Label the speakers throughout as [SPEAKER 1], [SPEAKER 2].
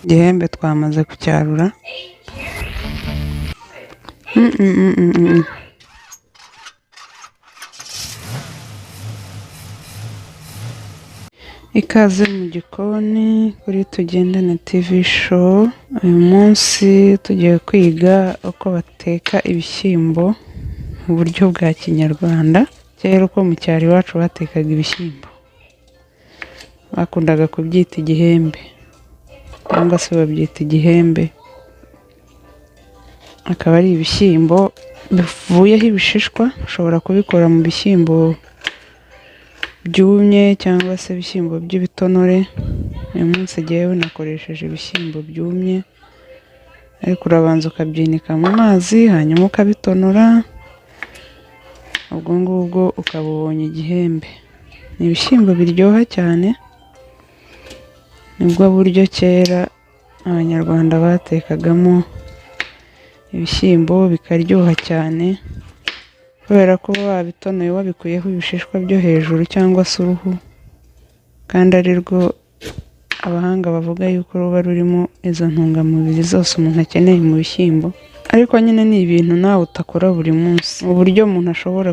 [SPEAKER 1] Igihembe twamaze kucyarura. Ikaze mu gikoni kuri Tugendane TV show. Uyu munsi tugiye kwiga uko bateka ibishyimbo mu buryo bwa kinyarwanda. Kera uko mu cyaro iwacu batekaga ibishyimbo, bakundaga kubyita igihembe cyangwa se babyita igihembe. Akaba ari ibishyimbo bivuyeho ibishishwa, ushobora kubikora mu bishyimbo byumye cyangwa se ibishyimbo by'ibitonore. Uyu munsi jyewe nakoresheje ibishyimbo byumye, ariko urabanza ukabyinika mu mazi hanyuma ukabitonora, ubwo ngubwo ukaba ubonye igihembe. Ni ibishyimbo biryoha cyane, nibwo buryo kera Abanyarwanda batekagamo ibishyimbo bikaryoha cyane, kubera ko uba wabitonoye wabikuyeho ibishishwa byo hejuru cyangwa se uruhu, kandi ari rwo abahanga bavuga yuko ruba rurimo izo ntungamubiri zose umuntu akeneye mu bishyimbo. Ariko nyine ni ibintu nawe utakora buri munsi, uburyo umuntu ashobora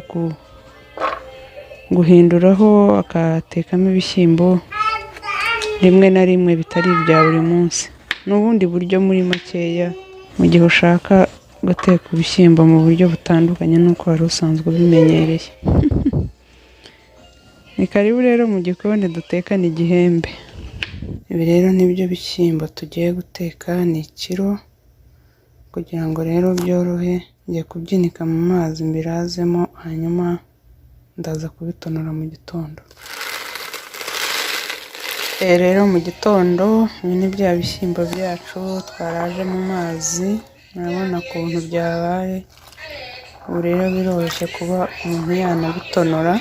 [SPEAKER 1] guhinduraho akatekamo ibishyimbo rimwe na rimwe bitari ibya buri munsi. Ni ubundi buryo muri makeya mu gihe ushaka guteka ibishyimbo mu buryo butandukanye n'uko wari usanzwe ubimenyereye. Ni karibu rero mu gikoni dutekane igihembe. Ibi rero nibyo bishyimbo tugiye guteka, ni ikiro. Kugira ngo rero byorohe, ngiye kubyinika mu mazi mbirazemo, hanyuma ndaza kubitonora mu gitondo. Rero mu gitondo ibi ni bya bishyimbo byacu twaraje mu mazi, murabona ukuntu byabaye. Ubu rero biroroshye kuba umuntu yanabitonora,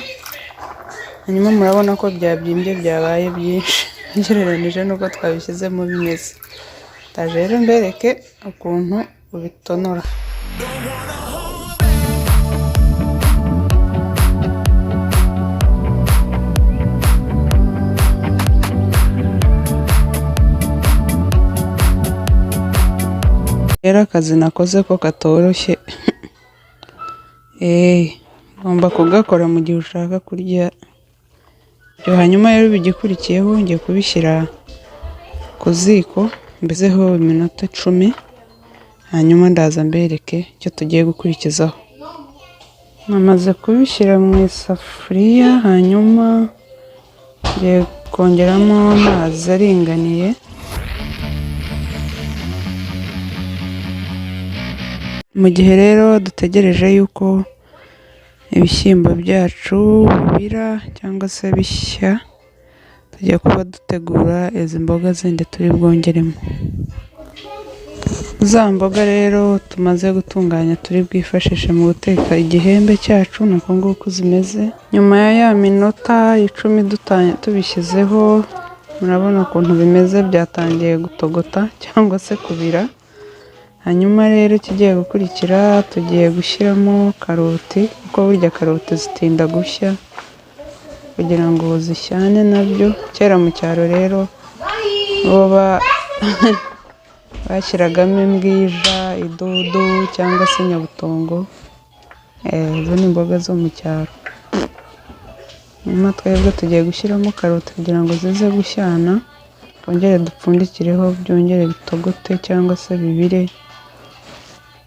[SPEAKER 1] hanyuma murabona ko byabyimbye byabaye byinshi ugereranije n'uko twabishyizemo bimeze. Ndaje rero mbereke ukuntu ubitonora. Rero akazi nakoze ko katoroshye, ugomba kugakora mu gihe ushaka kurya. Hanyuma rero igikurikiyeho ngiye kubishyira ku ziko mbizeho iminota 10, hanyuma ndaza mbereke icyo tugiye gukurikizaho. Namaze kubishyira mu isafuriya, hanyuma ngiye kongeramo amazi aringaniye. Mu gihe rero dutegereje yuko ibishyimbo byacu bibira cyangwa se bishya, tugiye kuba dutegura izi mboga zindi turi bwongeremo. Za mboga rero tumaze gutunganya turi bwifashishe mu guteka igihembe cyacu, ni uku nguku zimeze. Nyuma ya ya minota 10 tubishyizeho, murabona ukuntu bimeze, byatangiye gutogota cyangwa se kubira. Hanyuma rero ikigiye gukurikira, tugiye gushyiramo karoti, kuko burya karoti zitinda gushya kugira ngo zishyane nabyo. Kera mu cyaro rero bo bashyiragamo imbwija, idodo cyangwa se nyabutongo. Izo ni imboga zo mu cyaro. Nyuma twebwe tugiye gushyiramo karoti kugira ngo zize gushyana, twongere dupfundikireho byongere bitogote cyangwa se bibire.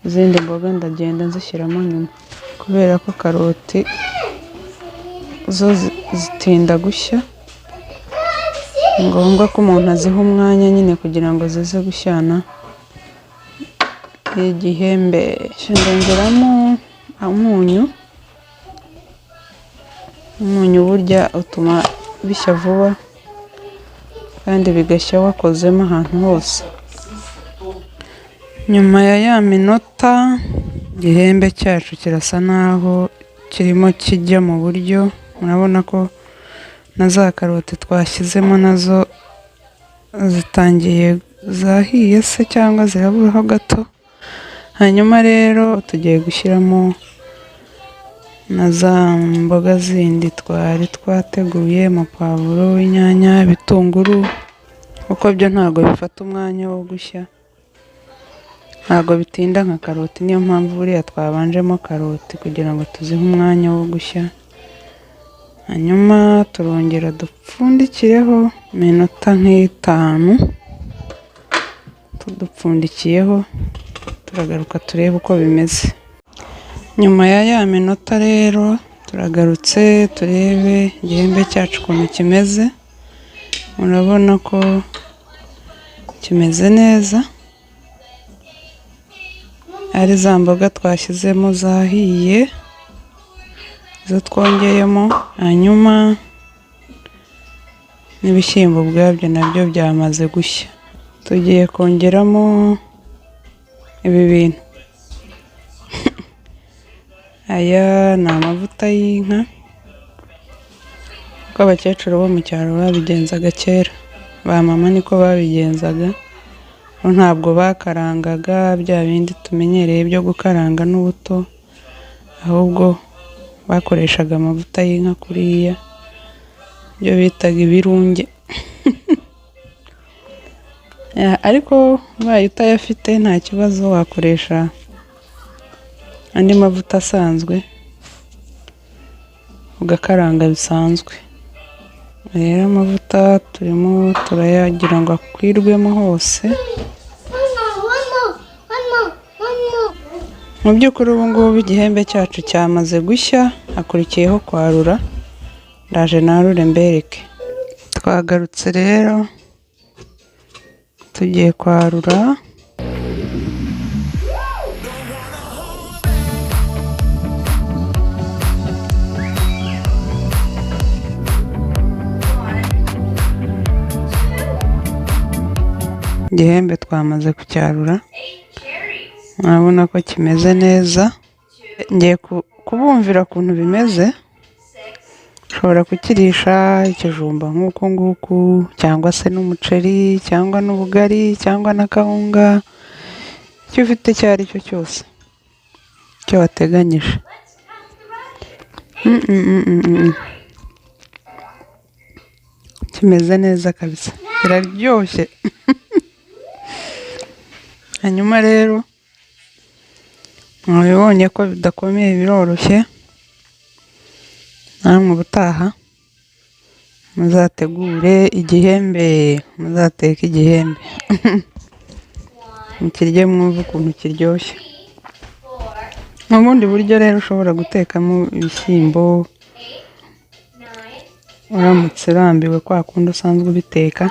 [SPEAKER 1] Izindi mboga ndagenda nzishyiramo nyuma, kubera ko karoti zo zitinda gushya, ni ngombwa ko umuntu aziha umwanya nyine kugira ngo zize gushyana igihembe. Ndongeramo umunyu, umunyu burya utuma bishya vuba kandi bigashya wakozemo ahantu hose. Nyuma ya ya minota, igihembe cyacu kirasa naho kirimo kijya mu buryo. Murabona ko na za karoti twashyizemo nazo zitangiye zahiye se cyangwa ziraburaho gato. Hanyuma rero tugiye gushyiramo na za mboga zindi twari twateguye, amapavuro, inyanya, ibitunguru, Kuko byo ntabwo bifata umwanya wo gushya, ntabwo bitinda nka karoti. Niyo mpamvu buriya twabanjemo karoti kugira ngo tuzihe umwanya wo gushya. Hanyuma turongera dupfundikireho iminota nk'itanu, tudupfundikiyeho turagaruka turebe uko bimeze. Nyuma ya minota rero turagarutse turebe igihembe cyacu ukuntu kimeze. Murabona ko kimeze neza, ari za mboga twashyizemo zahiye, izo twongeyemo, hanyuma n'ibishyimbo ubwabyo nabyo byamaze gushya. Tugiye kongeramo ibi bintu. Aya ni amavuta y'inka, uko abakecuru bo mu cyaro babigenzaga kera, ba mama niko babigenzaga. Bo ntabwo bakarangaga bya bindi tumenyereye byo gukaranga n'ubuto, ahubwo bakoreshaga amavuta y'inka kuriya, ibyo bitaga ibirunge. Ariko ubaye utayafite nta kibazo, wakoresha andi mavuta asanzwe ugakaranga bisanzwe. Rero amavuta turimo turayagira ngo akwirwemo hose. Mu by'ukuri ubu ngubu igihembe cyacu cyamaze gushya, hakurikiyeho kwarura. Ndaje narure mbereke. Twagarutse rero tugiye kwarura. Igihembe twamaze kucyarura, murabona ko kimeze neza. Ngiye kubumvira ukuntu bimeze. Ushobora kukirisha ikijumba nk'uku nguku, cyangwa se n'umuceri, cyangwa n'ubugari, cyangwa na kawunga, icyo ufite icyo ari cyo cyose, icyo wateganyije. Kimeze neza kabisa, kiraryoshye. Hanyuma rero mwabibonye ko bidakomeye, biroroshye. Namwe ubutaha muzategure igihembe, muzateke igihembe mukirye mwumve ukuntu kiryoshye. Mu bundi buryo rero ushobora gutekamo ibishyimbo uramutse urambiwe kwa kundi usanzwe ubiteka.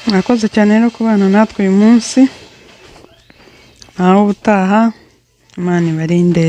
[SPEAKER 1] Mwakoze cyane rero kubana natwe uyu munsi, naho ubutaha Imana ibarinde.